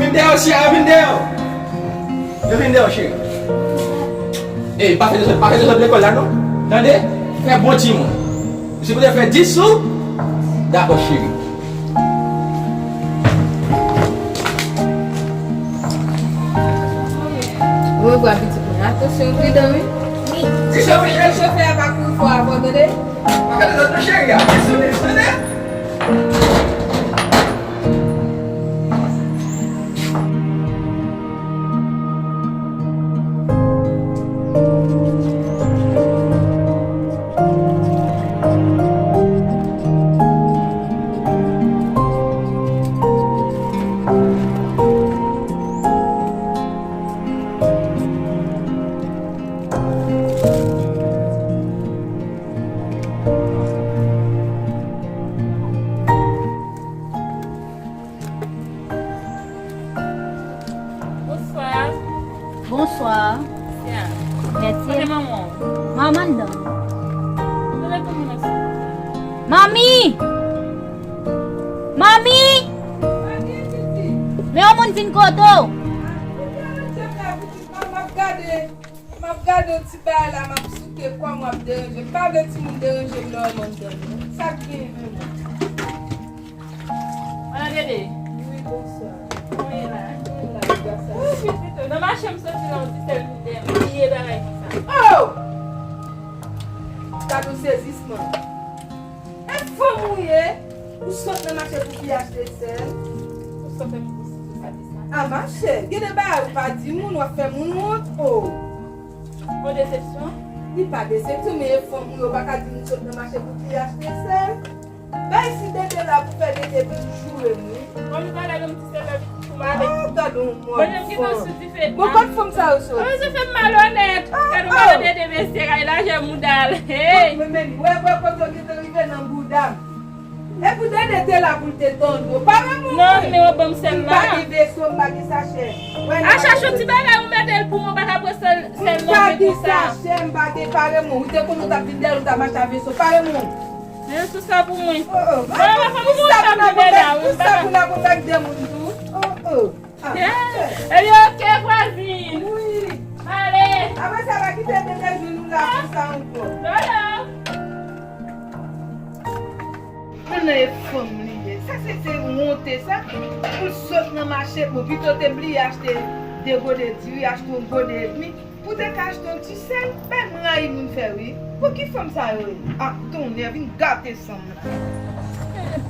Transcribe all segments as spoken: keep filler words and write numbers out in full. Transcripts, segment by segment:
Vin deyò, cheri, vin deyò. Yo vin deyò, cheri. Ey, pa fè dezòd, pa fè dezòd lekòl la, non. Tande? Fè bon timoun. Ou sipoze fè dis sou. Dakò, cheri. Ou wè pitit mwen. Atansyon, pridan, wi. Wi. Chofè, chofè a pa kouri fò avè w, tande? Pa fè dezòd, non, cheri, a. Dis sou, dis sou, tande? Bonswa. Bonswa. Sia. Mèsi. Kote manman w? Manman anndan. Kote pou moun nan? Manmi! Manmi! Men yon moun vin kote w. M ap gade, m ap gade yon ti bagay la, m ap souke kò m, w ap deranje. M pa vle timoun deranje m nan yon moun dèyè. Sa k gen menm? Ala Dede. Wi, bonswa. Kòman w ye la? Mwen la, gras a Dye. Wi, pito. Nan mache m soti la, yon ti sèl vin dèyè m. Bliye bagay konsa. Oh! Gade yon sezisman. E fanm ou ye? Ou sot nan mache pou vin achte sèl? Ou sot nan mache pou vin achte sèl? A, machè, gen de bagay ou pa di moun, w ap fè moun wont, o. Yon desepsyon? Li pa desepsyon, men e fanm ou ye, ou pa ka di moun sot nan mache pou vin achte sèl. Bay si Dede la pou fè Dede vin joure m, wi. Bon, nou pale nan ti sèl la, pitit pou m avèk. Ah, gade yon mòd fanm. Bon, jan m gen sou dife. Bon, kot fanm sa yo soti? Oh, sa fè m malonèt. Gade yon malonèt, mesye, kay lajè mouda l. Hey! Men, men, wè, wè, kote w gentan rive nan bouda m. E pou Dede te la pou l te tande w. Pare moun. Non, men w ban m sèl la. M pa gen veso, m pa gen sachè. A chache yon ti bagay ou mete l pou mwen, ou pa ka pran sèl, sèl non, men konsa. M pa gen sachè, m pa gen, pare moun. Ou te konnen w t ap vin dèyè l, ou t ap mache a veso. Pare moun. Men sou sa pou mwen. Oh, oh. Mwen pa fè moun sa pou la kontak, pou sa pou la kontak de moun tou. Oh, oh. Ah. Ebyen, oke, vwazin. Wi. Ale. Apre sa, pa kite Dede jwenn nou la konsa ankò. Non, non. Konnen e fanm li ye. Sa se, se wonte sa. Pou l sot nan mache, bon, pito te bliye achte de gode diri, achte yon gode edmi. Pou te ka achte yon ti sèl, bay m rayi moun fè wi. Pou ki fanm sa yo ye? Ah, tonnè, vin gate san m la.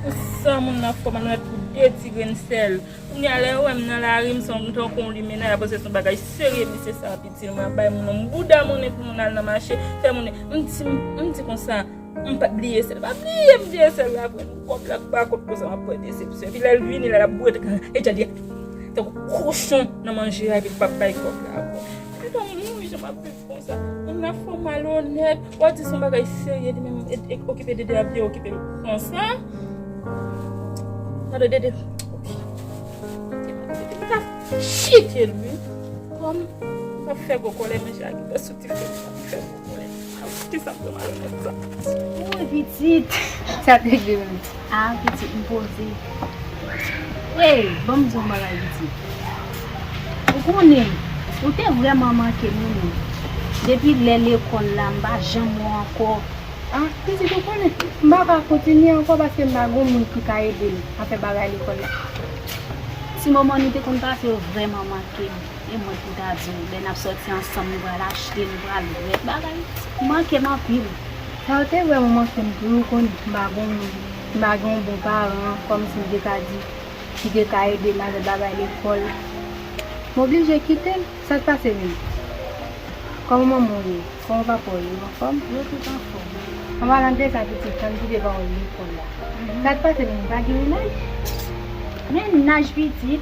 Pou san moun nan fè w malonèt pou de ti grenn sèl. Kounye a lè yo wè m nan lari, m se yon, tankou yon limena, y ap panse se yon bagay serye, misye sa ap itil mwen, ap bay moun yon bouda monnen pou moun al nan mache, fè monnen. M di, m di konsa, m pa bliye sèl, pa bliye m bliye sèl la, vre, kòb la pa kont konsa, m ap pran desepsyon. Epi lè l vini la, l ap bwè, e dja di, tankou kochon nan manje a, epi l p ap bay kòb la ankò. Epi tankou mouri, jan m ap viv konsa. Moun nan fò malonèt. W ap di se yon bagay serye, li menm, e, e, okipe Dede, l ap vin okipe l konsa. Gade Dede. Dede ta chite l, wi. Kòm m ap fè gwo kòlè manje a, ki fè soti fè, m ap fè gwo kòlè. Ki sa m fè malonèt sa? Woy, pitit. Sa te gen menm. Ah, pitit, m poze. Ey, ban m di w yon bagay, pitit. Ou konnen, ou te vrèman manke m, wi, non. Depi lè lekòl la, m pa janm wè w ankò. Ah, pitit, ou konnen, m pa ka kontinye ankò paske m pa gen moun ki ka ede m ap fè bagay lekòl la. Ti manman nou te konn pase yo vrèman manke m. E mwen pou ta di w, lè n ap sòti ansanm, nou pral achte, nou pral wè bagay. Manke m anpil. Sa yo te vrèman manke m tou, ou konnen, m pa gen yon, m pa gen yon bon paran, kòmsi m te ka di, ki te ka ede m avè bagay lekòl. M oblije kite l. Sa k pase menm? Kòman manman w ye? Kòman papa w ye? Yo anfòm? Yo tout anfòm. An palan de sa, pitit, ann kite pawòl lekòl la. Mhm. Sa k pase menm? Pa gen mennaj? Mennaj, pitit,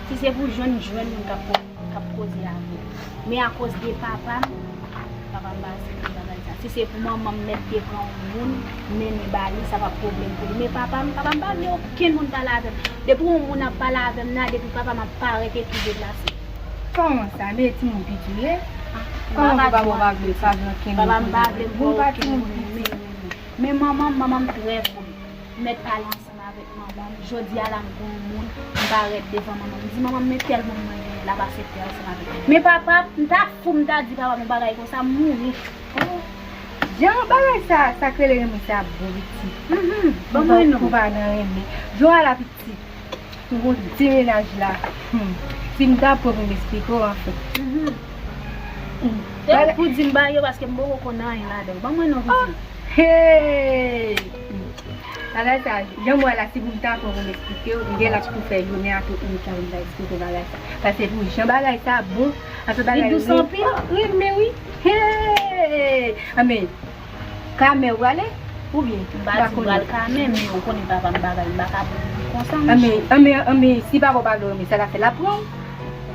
si se pou jwenn, jwenn moun k ap ko-, k ap koze avè w. Men akoz de papa m, papa m pa aksepte bagay sa. Si se pou manman m mèt te pran yon moun, mennen ba li, sa p ap pwoblèm pou li. Men papa m, papa m pa vle okenn moun pale avè m. Depi yon moun ap pale avè m la, depi papa m ap parèt epi deplase. Kòman sa? Men timoun piti w ye? Ah, kòman papa w pa vle, pa vle okenn moun? Papa m pa vle m wè okenn moun. Men, men, men, men manman m, manman m trè kout. M mèt pale ansanm avè l. Manman m, jodi a la m gon moun, m parèt devan manman m, m di, "Manman m, men tèl moun mwen genyen, l ap aksepte ansanm avèk mwen." Men papa, m ta fou, m ta di papa m yon bagay konsa, m mouri. Oh, jan bagay sa, sa k rele renmen sa bon pitit. Mhm, ban mwen non. Pou pa nan renmen. Jodi a la pitit, m gon ti mennaj la. Hmm. Si m ta pran pou m esplike w, anfen. Mhm. Hmm. Se ou pou di m ba yo, paske m poko konn anyen ladan l. Ban mwen non pitit. Hey! Bagay sa, jan m wè la, si pou m ta pran pou m esplike w, m gen laj pou fè jounen a tout nèt la pou m ta esplike w bagay sa. Paske pou jan bagay sa bon, anfen bagay li dous anpil. Oh, renmen wi. Hey! Anben, kamè w prale? Oubyen? M pa di m pral kamè, men ou konnen papa m bagay, m pa ka pou li konsa, monchè. Anben, anben, anben, si papa w pa vle w renmen, sa ta fè l ap pran w?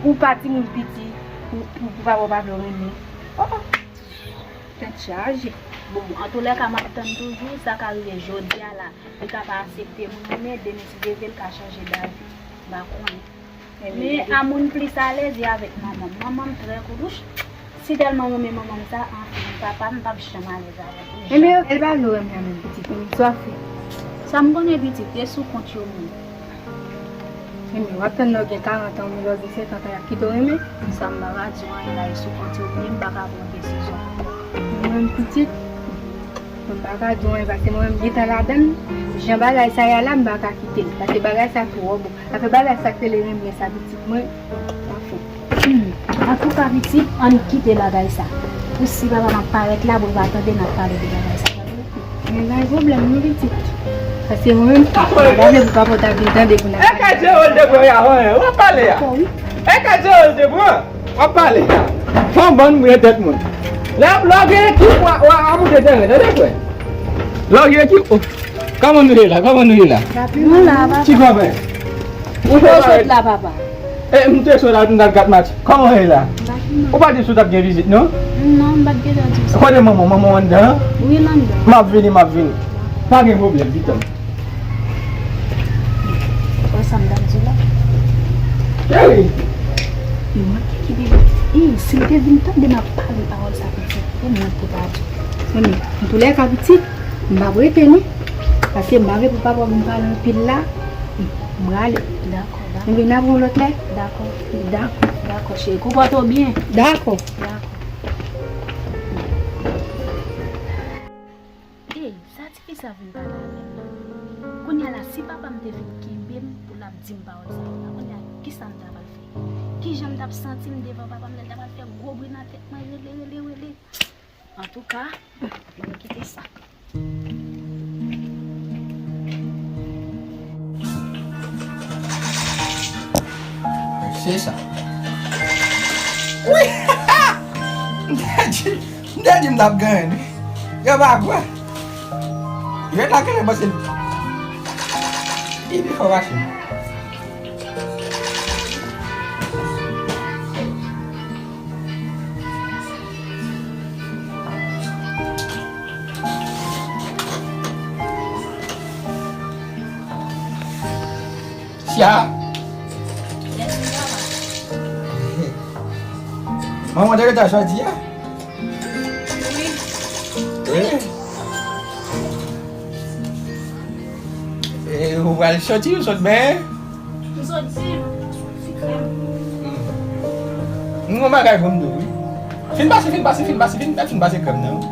Ou pa timoun piti, pou, pou, pou papa w pa vle w renmen? Oh, oh. Tèt chaje. Bon, antoulèka, m ap tann toujou. Sa ka rive jodi a la. Li ka pa aksepte mwen, men demen si Dye vle, l ka chanje davi. M pa konnen. Men a moun plis alèz, e avèk manman m. Manman m trè kout. Wouch! Si tèlman renmen manman m sa, anfen, papa m p ap janm alèz avèk li. Ebyen, l pa vle w renmen an menm pitit, men sa w ap fè. Sa m konnen pitit, e sou kont yo m ye. Ebyen, w ap tann lè w gen karant an, oubyen lè w gen senkant an, y ap kite w renmen? Sa m pa ka di w anyen la, e sou kont yo m ye, m pa ka pran desizyon. Mwen menm pitit, mwen pa ka di w anyen, paske mwen menm gentan ladann. Jan bagay sa ye a la, m pa ka kite l, paske bagay sa twò bon. Afè bagay sa k rele renmen sa, pitit mwen, anfen. Hmm. Antouka, pitit, ann kite bagay sa. Pou si papa m ap parèt la, pou l pa tande n ap pale de bagay sa, tande? Men pa gen pwoblèm non pitit. Paske mwen menm, m pa vle pou papa w ta vin tande pou n ap pale. E ka Djewòl de bwa y a, w ap pale a. Dakò, wi. E ka Djewòl de bwa w ap pale a. Fè yon bann mouye tèt moun. Lè, lè w gen ekip, w a, w a, w a moute teren, tande frè. Lè w gen ekip, oh. Kòman nou ye la? Kòman nou ye la? Nou la, papa. Ti kòmè. Ou te sot la, papa. E, m te sot la, m t al gad match. Kòman w ye la? M pa t mal. Ou pa di si w t ap gen vizit, non? Non, m pa t gentan di w sa. Kote manman w? Manman w anndan? Wi, l anndan. M ap vini, m ap vini. Pa gen pwoblèm, pitit. Wè sa m t ap di w la? Cheri. Yo manke kite pitit. E, si l te vin tande m ap pale pawòl sa pitit, e mwen pou ta di. Men, antoulèka pitit, m p ap rete non. Paske m pa vle pou papa w vin pale anpil la. M prale. Dakò, dakò. Ebyen, n ap wè yon lòt lè. Dakò. Dakò. Dakò, cheri. Konpòte w byen. Dakò. Dakò. Ey, sa tifi sa vin pale avè m la. Kounye a la, si papa m te vin kenbe m pou l ap di m pawòl sa yo la, kounye a, kisa m ta pral fè? Kijan m t ap santi m devan papa m lè l ta pral fè gwo bri nan tèt mwen, rele, rele, rele? Antouka, ann kite sa. Se sa. Wi! M te di, m te di m t ap genyen li. Yo pa kwè. Yo ta genyen pase li pi fò pase m. Sia. Manman te gentan soti a? Wi. Wi. E, ou pral soti, ou sot benyen? M sot zen, m sot ti krèm. M gon bagay pou m di w, wi. Fin pase, fin pase, fin pase, fin, fin pase krèm nan, wi.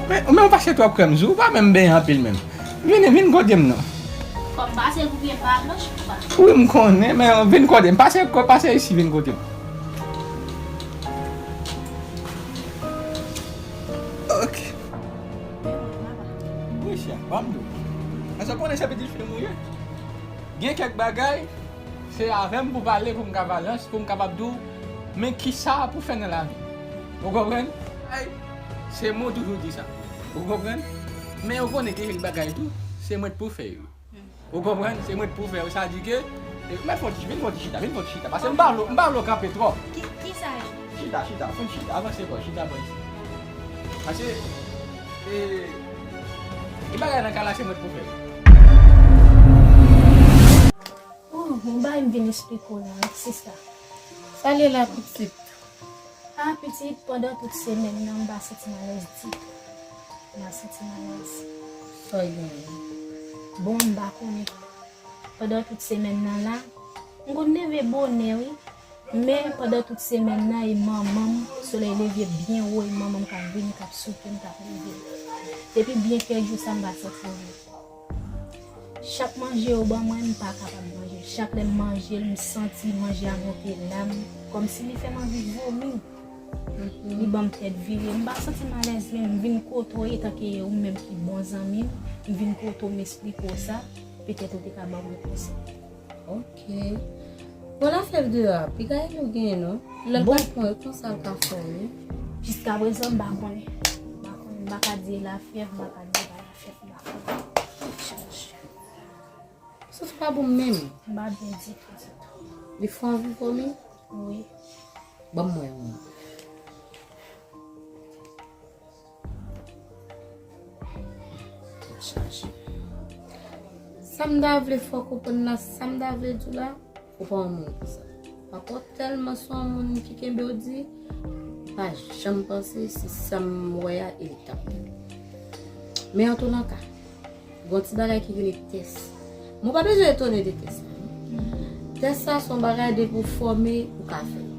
Men, men ou pase twòp krèm sou ou, ou pa menm benyen anpil menm. Vini, vin kote m non. Fò m pase pou pye m pa blanch, papa. Wi, m konnen, men vin kote m. Pase, pase isi, vin kote m. Ok. Wi, chè, ban m di w. Èske w konnen se pitit fi m ou ye? Gen kèk bagay, se avè m pou pale, pou m ka balans, pou m kapab di w, men kisa pou fè nan lavi. Ou konprann? Ay, se mwen toujou di sa. Ou konprann? Men ou konnen gen kèk bagay tou, se mwen pou fè yo. Ou konprann? Se mwen pou fè yo. Sa di ke, e, mèt fon ti, vin fon ti chita, vin fon ti chita. Paske m pa vle, m pa vle w kanpe twòp. Ki, kisa yo? Chita, chita, fon ti chita, avanse kò, chita bò isi. Paske, e, e bagay nan kay la se mwen pou fè yo. Bon, bagay m vin esplike w la, sista. Sa l ye la, pitit? A, pitit, pandan tout semèn nan, m pa santi m alèz ditou. M pa santi m alèz. Sa w genyen? Bon, m pa konnen. Pandan tout semèn nan la, m konn leve bonè, wi. Men pandan tout semèn nan, e manman m, solèy leve byen wo, e manman m k ap vini, k ap souke m, k ap leve m. Depi byen kèk jou sa, m pa santi m byen. Chak manje yo ban mwen, m pa kapab manje l. Chak lè m manje l, m santi manje a monte la m, kòmsi li fè m anvi vomi. Li ban m tèt vire. M pa santi m alèz menm. M vin kote w, etanke ou menm ki bon zanmi m, m vin kote w, m esplike w sa. Petèt ou te ka ban m yon konsèy. Ok. Bon, lafyèv deyò a, piga e nou genyen non. Lè l Bon. pral pran yo, konsa l ka fè w ye. Jiskaprezan, m pa konnen. M pa konnen. M pa ka di e lafyèv, m pa ka di e pa lafyèv, m pa konnen. Sòs pa bon menm. M pa byen ditou, ditou. Li fè w anvi vomi? Wi. Ban m wè yon. Tèt chaje. Sa m ta vle fè w konprann la, sa m ta vle di w la, ou pa yon moun konsa. Papa w tèlman se yon moun ki kenbe w di, pa janm panse se sa m wè a e li t ap fè. Men antouka, gon ti bagay ki rele tès. Men w pa bezwen etone de tès la. Tès sa se yon bagay depi w fòme, ou ka fè l.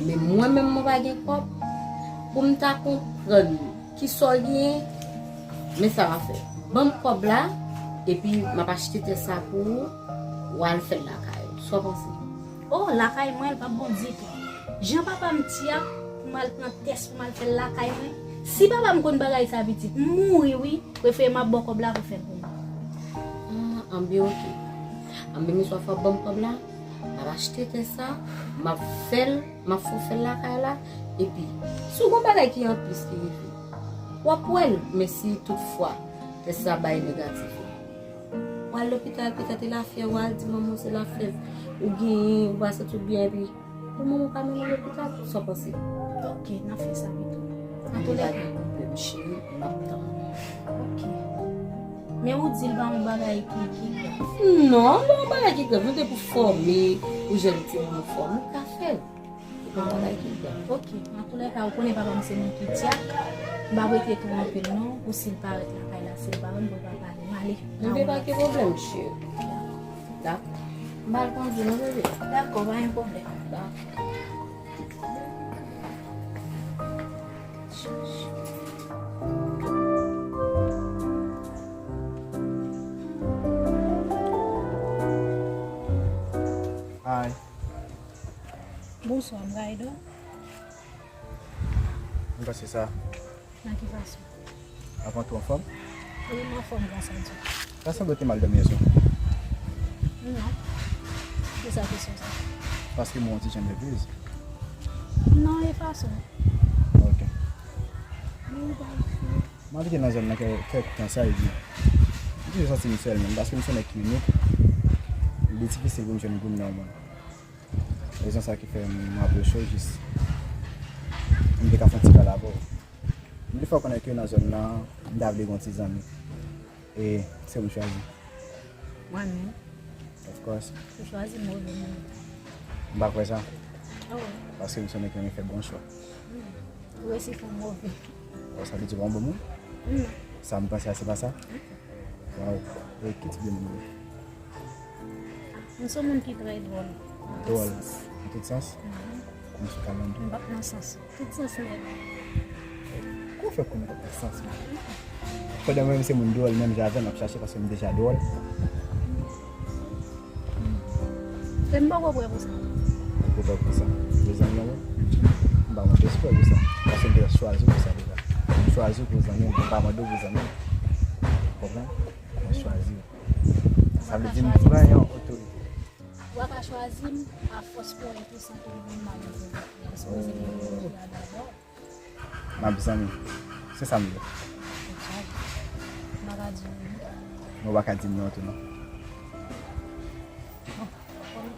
Men mwen menm mwen pa gen kòb pou m ta konprann kisa w genyen, men sa w ap fè. Ban m kòb la, epi m ap achte tès sa pou ou, w al fè l lakay ou. Sa w panse? Oh, lakay mwen, l p ap bon ditou. Jan papa m di a, pou m al pran tès pou m al fè l lakay mwen. Si papa m konn bagay sa pitit, m mouri wi. Prefere m ap ba w kòb la pou fè l pou mwen. Ah, anben oke. Anben mesye w ap ban m kòb la, m ap achte tès sa, m ap fè l, m ap fè w fè l lakay la, epi si w gon bagay ki anplis ki rive, w ap wè l, men si tout fwa tès sa bay negatif, w al lopital, petèt e lafyèv, w al di manman w se lafyèv ou genyen, ou pa santi w byen, epi pou manman w ka mennen w lopital, sa w panse? Ok, n ap fè sa pito. Antoulèka. Pa gen pwoblèm, cheri, m ap tann ou. Ok. Men ou di l pa yon bagay ki, ki grav. Non, l pa yon bagay ki grav. Nou te pou fòme, pou jèn timoun fòme, ou ka fè l. Li pa yon bagay ki grav. Ok. Antoulèka, ou konnen papa m se moun ki dyak. M p ap rete twò anpil non, pou si l parèt lakay la, si l pa wè m, pou l pa pale m. Ale. Nou debake pwoblèm, cheri. Dakò. M pral kondui nou, bebe. Dakò, pa gen pwoblèm. Dakò. Hi. Bonswa, m ka ede w? M panse sa. Nan ki fason? Avan tou, anfòm? Wi, m anfòm, gras a Dye. Sa sanble w te mal dòmi yè swa. Non. Poukisa kesyon sa? Paske m wè w yon ti jan nèvez. Non, e fason. Ok. Bon, m pa fè. M abite nan zòn nan kè-, kèk tan sa, epi m toujou santi m sèl menm, paske m se yon nèg ki inik. Li difisil pou m jwenn grenn nan yon moun. Rezon sa ki fè m apwoche w jis pou m te ka fè yon ti pale avè w. M te fè w konnen ke nan zòn nan, m ta vle gen yon ti zanmi. E se ou m chwazi. Mwen menm? Of course. Ou chwazi move moun. M pa kwè sa. Ah wi. Paske m se yon nèg ki renmen fè bon chwa. Hmm. Ou resi fè move. Bon, sa vle di ou pa yon bon moun? Non. Sa m panse a, se pa sa? Waw. E ki tip de moun ou ye? M se yon moun ki trè dwòl. Dwòl. Nan tout sans? Nan tout sans? Mhm. Kòmsi w ka ban m tou? M pa nan sans. Tout sans nèt. Kòman w fè konnen w pa nan sans, man? Pandan mwen menm se moun dwòl, menm jan avè w, m ap chache paske m deja dwòl. E m poko prè pou sa. Ou poko prè pou sa? Mezanmi, m pa mande w si w prè pou sa. Paske m deja chwazi w pou sa deja. M chwazi w pou zanmi m, m pa mande w pou zanmi m. Ou konprann? Mwen chwazi w. Sa vle di m pran yon otorite. Ou pa ka chwazi m afòs pou yon tou san ke li vin mal. Paske se li ki vin la dabò. M ap zanmi. Se sa m vle. M pa ka di w non. Ou pa ka di m non tou non. Bon,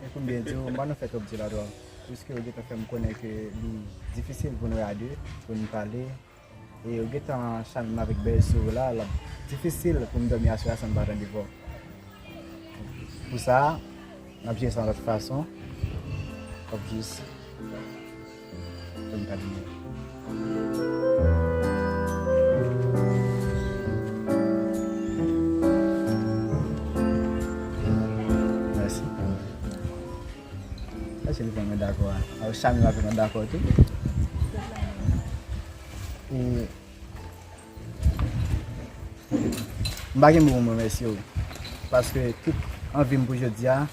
e pou m byen di w, m pa nan fè twòp di la dwa. Piske ou gentan fè m konnen ke li difisil pou nou a de, pou nou pale. E ou gentan chame m avèk bèl souri w la, l ap difisil pou m dòmi aswè a san m pa tande vwa w. Pou sa, n ap jere sa yon lòt fason. W ap jis fè m gade nou. Mèsi. Mèsi, li fè mwen dakò a. Alò, Samy va fè mwen dakò tou. E M pa gen mo pou m remèsye w, paske tout anvi m pou jodi a,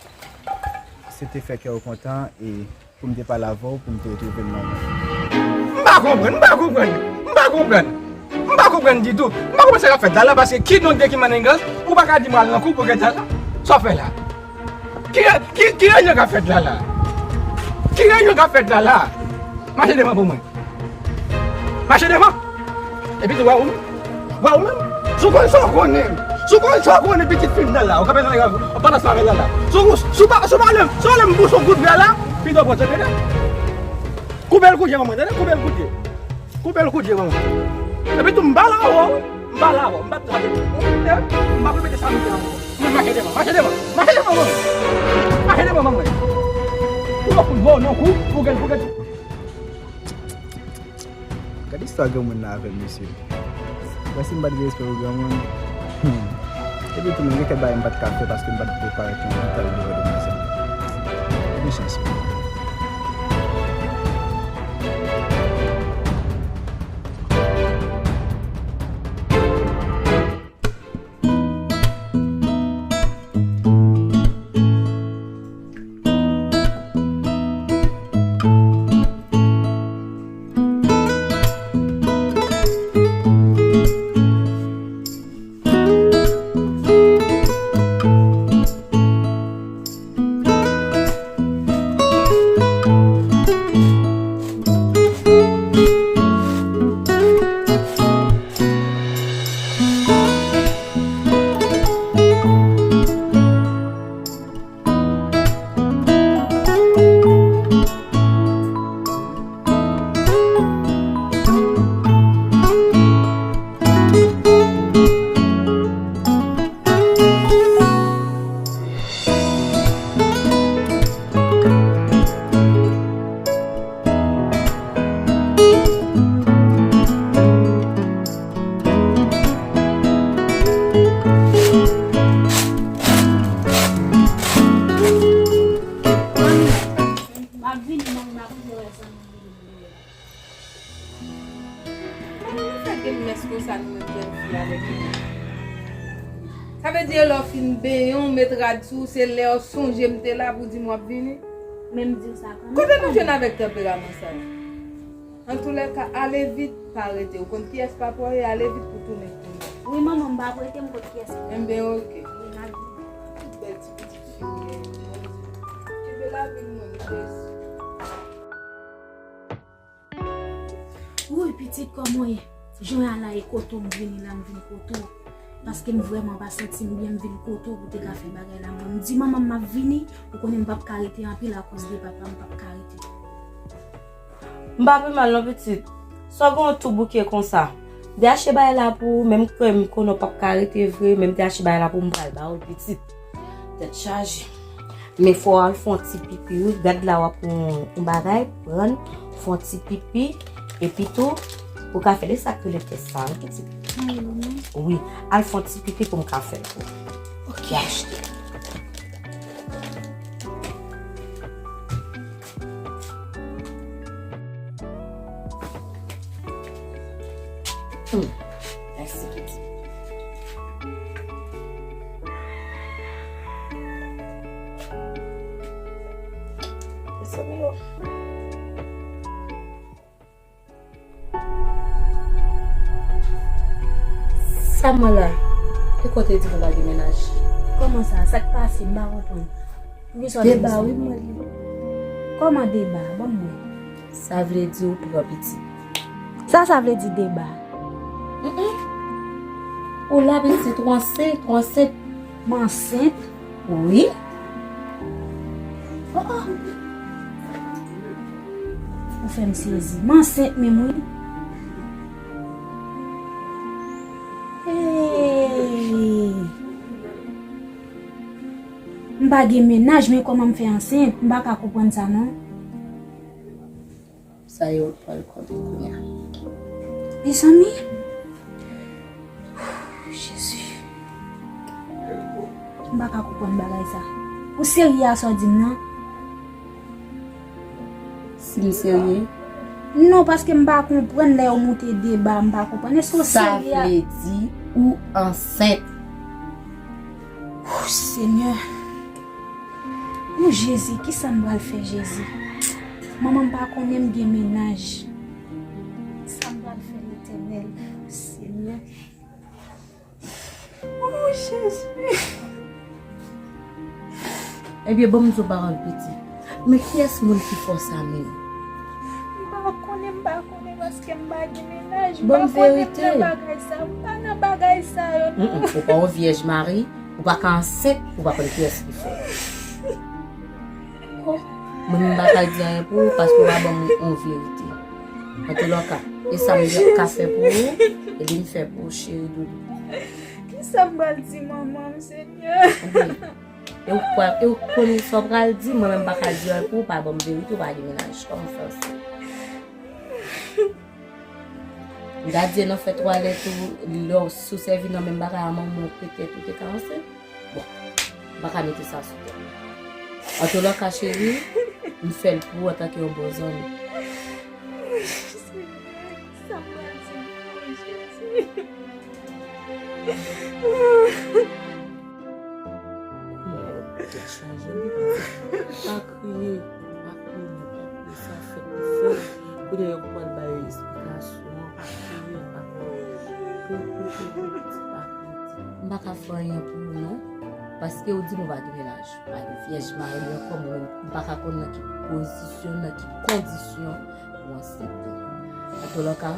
se te fè kè w kontan e pou m te pale avè w, pou m te retwouve m nan men w. M pa konprann, m pa konprann, m pa konprann. M pa konprann ditou. M pa konprann sa k ap fèt la, la, paske kidonk de ki manigans, ou pa ka di m al nan kou pou gade la. Sa w fè la? Ki, ki, ki reyinyon k ap fèt la, la? Ki reyinyon k ap fèt la, la? Mache devan pou mwen. Mache devan. Epi tou, wè ou menm? Wè ou menm? Si w konn sa w konnen, si w konn sa w konnen, pitit fi m nan la, ou kanpe nan rèv, ou pandan sa avè l la, la. Si w, si w pa, si w pa lè, si w pa lè m bouch ou kout vè la, pito pran, tande? Koupe l kout je ban mwen, tande? Koupe l kout je. Koupe l kout je ban mwen. Epi tou, m pale avè w, wi. M pale avè w, m pa t tande. Ou koute? M pa pou mete sa m di ankò. Mwen mache devan, mache devan, mache devan, mwen. Mache devan, mwen. Ou pa fout vo non kou, pou gèl, pou gèl. Gade istwa granmoun nan avè m, mesye. Wè si m pa t gen respè pou granmoun. Hmm. Epi tou, menm gen kèk bagay m pa t ka fè paske m pa t prepare pou m t al devan demwazèl. Gen chans, wi. M ap vini, manmi, m ap vini wè sa manmi vini wè. Kòman nou fè gen mès konsa nou menm jèn fi avèk nou? Sa vle di lè w fin benyen w, met rad sou w, se lè w sonje m te la pou w di m w ap vini? Men m di w sa kanmenm. Kote nou jwenn avèk tanperaman sa? Antoulèka, ale vit, pa rete. Ou konn kiyès papa w ye, ale vit pou tounen kounye a. Wi, manman, m p ap rete, m konn kiyès papa m. Enben, oke. Wi, m ap vini. Tout bèl ti pitit fi w ye, Bondye. Kenbe lavi m, non, Jezi. Wouyy, pitit, kòman w ye? Jan w ye a la, e kote w m vini la, m vin kote w. Paske m vrèman pa santi m byen, m vin kote w pou te ka fè bagay la. Mwen, m di manman m m ap vini, ou konnen m p ap ka rete anpil akoz de papa m, m p ap ka rete. M pa pi mal non, pitit. Sa w gen yon tou bouke konsa? M te achte bagay la pou ou, menm ke m konnen w p ap ka rete vre, men m te achte bagay la pou m pral ba w l, pitit. Tèt chaje. Men fò w al fè yon ti pipi, wi. Gad la, w ap pran yon bagay, pran, fè yon ti pipi, epi tou, ou ka fè de sa k rele tès sa, wi, pitit. Wi, al fè yon ti pipi pou m ka fè l pou ou. Ok. Te achte. Hmm. Mèsi, pitit. Mèsi, Milo. Sa mwen la? E kote di nou lage mennaj? Kòman sa? Sa k pase? M pa konprann. Poukisa w te deba, wi, mwen li. Kòman deba? Ban m wè. Sa vle di ou pran pitit. Sa sa vle di deba? Mm-mm. Ou la pitit, ou ansent, ou ansent. M ansent? Wi. Oh, oh. Ou fè m sezi. M ansent menm, wi. Hey. M p Pa gen mennaj, men kòman m fè ansent? M pa ka konprann sa non. Sa yo pral konn kounye a. Mezanmi. Jezi. M pa ka konprann bagay sa. Ou serye a sa w di m nan? Si m serye? Non, paske m pa konprann lè yo moute deba, m pa konprann. Èske w serye a? Sa vle di ou ansent. Ou, Senyè. Ou, Jezi, kisa m pral fè, Jezi? Manman m pa konnen m gen mennaj. Kisa m pral fè, Letènèl? Senyè. Oh, Jezi. Ebyen, ban m di w pawòl piti. Men kiyès moun ki fè w sa menm? M pa konnen, m pa konnen paske m pa gen mennaj. M pa konnen m nan bagay sa, m pa nan bagay sa yo non. Mm, mm, ou pa yon vyèj mari, ou pa ka ansent, ou pa konn kiyès ki fè w. Oh, mwen menm m pa ka di anyen pou ou paske w pa ban m yon verite. Antouka, e sa m ka fè pou ou, e li m fè pou ou, cheri doudou. Kisa m pral di manman m, Senyè? Ebyen, e ou pral, e ou konn sa w pral di, mwen menm m pa ka di anyen pou ou, pa ban m verite, ou pa gen mennaj, kòman fè w sa? M ta di nan fè twalèt ou, lè w sou sèvi nan menm bagay a manman w, petèt ou te ka ansent. Bon, m pa ka mete sa sou tèt mwen. Antouka, cheri, m fè l pou ou antanke yon bon zanmi. Senyè, sa m pral di pou Jezi? Tèt chaje, wi. Pa kriye, pa kriye, pa kriye, sa fèt, li fèt. Kounye a yo pral bay esplikasyon, pa kriye, pa kriye. Pou, pou, pou, pou, pa kriye. M pa ka fè anyen pou ou non, paske ou di m ou pa gen mennaj, ou pa gen vyèj mari ankò, mwen menm, m pa ka konn nan ki pozisyon, nan ki kondisyon ou ansent. Antouka,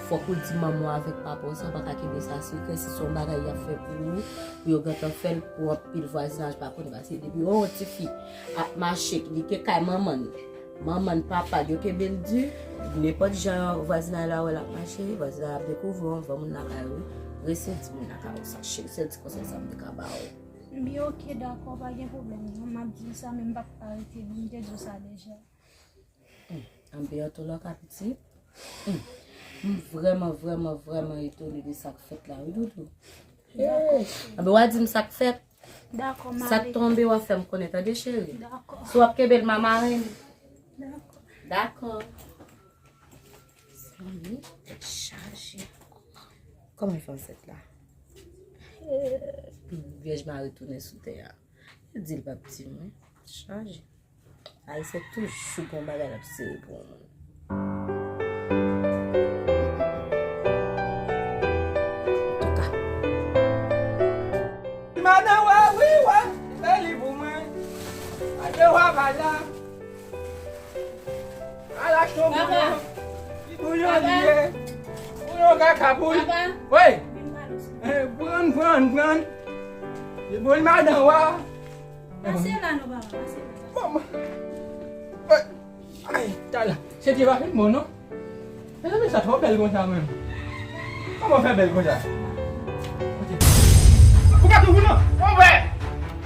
fòk ou di manman w avèk papa w sa, ou pa ka kenbe sa sekrè, si se yon bagay y ap fè pou ou, pou yo gentan fè l, pou anpil vwazinaj pa konnen, paske depi yon tifi ap mache, li te kay manman l, manman l, papa l, yo kenbe l di, nenpòt jan vwazinaj la wè l ap mache, vwazinaj la ap dekouvri w anvan moun lakay ou, resi di moun lakay ou sa, cheri, sèl ti konsèy sa m te ka ba ou. Byen, oke, dakò, pa gen pwoblèm non, m ap di w sa, men m p ap ka rete non, m te di w sa deja. Hmm, anben, antouka, pitit, hmm, m vrèman, vrèman, vrèman etone de sa k fèt la, wi, doudou. Dakò, cheri. Anben, w a di m sa k fèt. Dakò, m ale. Sa k tonbe, w a fè m konnen, tande, cheri. Dakò. Si w ap kenbe l, m a mare l. Dakò. Dakò. Zanmi, tèt chaje. Kòman l fè ansent la? Vyèj mari tounen sou tè a. Yo di l p ap di mwen. Chaje. Ayisyen toujou gon bagay l ap sere pou yon moun. Antouka. Madan wa, wi wa, li fè li pou mwen. Madan wa, madan. Al achte yon bouyon. Ki bouyon li ye? Bouyon kaka pou li. Wi. Vin pale w, silvouplè. Eh, pran, pran, pran. Li bon, madan wa. Pase la non, papa, pase la. Manman. Ay, tala. Se te pa fin bon, non? Mezanmi, sa twò bèl konsa menm. Kòman fè bèl konsa? Ou pa toujou non? Monpè!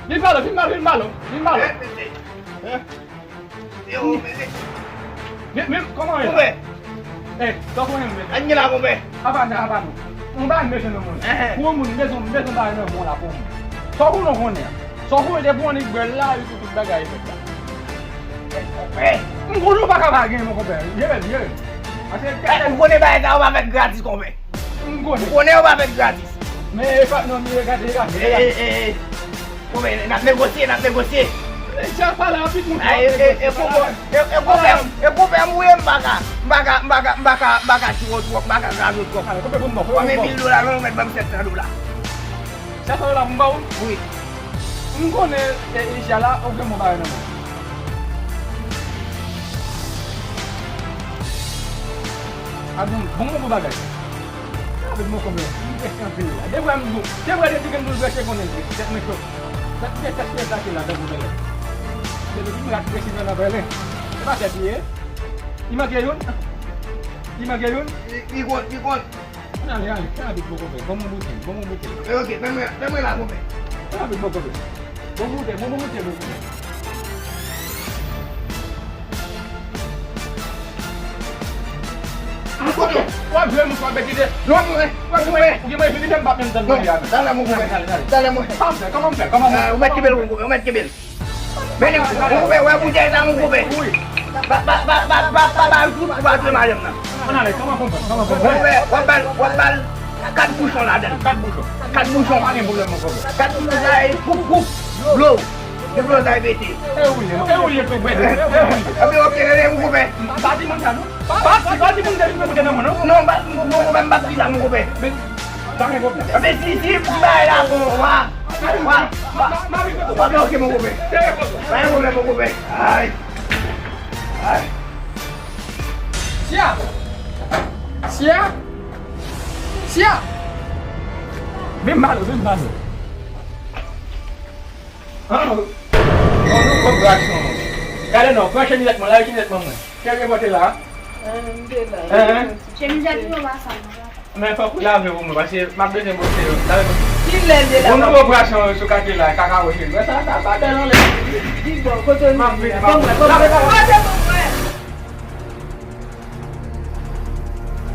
Vin pale, vin pale, vin pale, vin pale. Hein? Yo, men se... Men, men, kòman e la? Monpè! Eh, sa w konnen, men. Ann gen la, monpè. Apa, apa nou. Yon bagay m bezwen nan men w. Pou yon moun, m bezwen, m bezwen bagay nan men w la pou yon moun. Sa w konnen, w konnen an. Sa w konnen, depi w annik bwè l la, epi tout bagay fèt la. Eh, monpè. M konnen w pa ka pa gen, mon konpè. Ye, ye. Paske... Eh, m konnen bagay sa yo pa fèt gratis, konpè. M konnen. M konnen yo pa fèt gratis. Men e pa, non, men gade, gade, gade. Eh, eh, eh, eh. Bon, men, n ap negosye, n ap negosye. Nèg sa pale anpil, moun. Ay, e, e, e, konpè, e, e, konpè m, e, konpè m, wi, m pa ka, m pa ka, m pa ka, m pa ka, m pa ka tire w twòp, m pa ka kraze w twòp. Konbyen mil dola, non, ou mèt ban m sèt san dola. Sèt san dola pou m ba w? Wi. M konnen, e, e, Jala, ou gen bon bagay nan men. A bon, bon, bon, bon bagay. Sa vle di mwen konbyen? M prèske antre la. De vre m di w, de vre depi ke m di w prèske konnen l vre. Tèt mwen cho. Tèt mwen, tèt mwen plake la, tankou mèlè. Se depi m rat presi nan nan pèlen. Se pa tèt li ye. Li manke youn? Li manke youn? Li, li kont, li kont. Ann ale, ale, fè rapid, mon konpè. Ban m yon boutèy, ban m yon boutèy. E, oke, fè mwen, fè mwen la, konpè. Fè rapid, mon konpè. Bon moute, bon moute, bon moute. Mwen kote w ap jwe mouch w ap betize. Non, mwen, mwen, mwen. Ou gen mwen vini menm pa menm tann mwen ya. Talè mwen koupe. Talè mwen. Kòman m fè? Kòman m fè? Kòman m fè? Ou mèt kenbe l, ou mèt kenbe l. Men li, mwen koupe, wè boutèy sa mwen koupe. Wi. Ba, ba, ba, ba, ba, ba, ba, jouk ou pa tire madanm nan. Ann ale, kòman konprann? Kòman konprann? Mwen koupe, w ap ba l, w ap ba l kat bouchon ladan l. Kat bouchon. Kat bouchon. Pa gen pwoblèm, mwen koupe. Kat bouchon sa e goup, goup, dlo. Dlo sa e pete. E ou ye, e ou ye tou, bwè dlo. E ou ye. Epi, oke, rele mwen koupe. Pa di moun sa, non. Pa, pa, pa di moun sa, non, non, pa, non, mwen pa di sa, mwen koupe. Men, pa gen pwoblèm. Epi, si, si, si bagay la bon, wa, wa, wa, wa bloke mwen koupe. Pa gen pwoblèm, mwen koupe. Ay. Ay. Siya! Siya! Siya! Vin ba nou, vin ba nou. Ah, bon, nou pran bras nou. Gade non, pran chemizèt mwen, lave chemizèt mwen mwen. Kè gen pote la? Ah, m te la. Hein, hein. Chemizèt yo pa sa, non, pa sa. Men fòk ou lave pou mwen, paske m ap bezwen bwose yo. Lave pou mwen. Kilè l te la? Bon, nou pran bras nou sou kake la, kaka woche. Wè sa, sa, sa bèl anlè. Di bon, kote nou ye la? Ban mwen, ban mwen, ban mwen.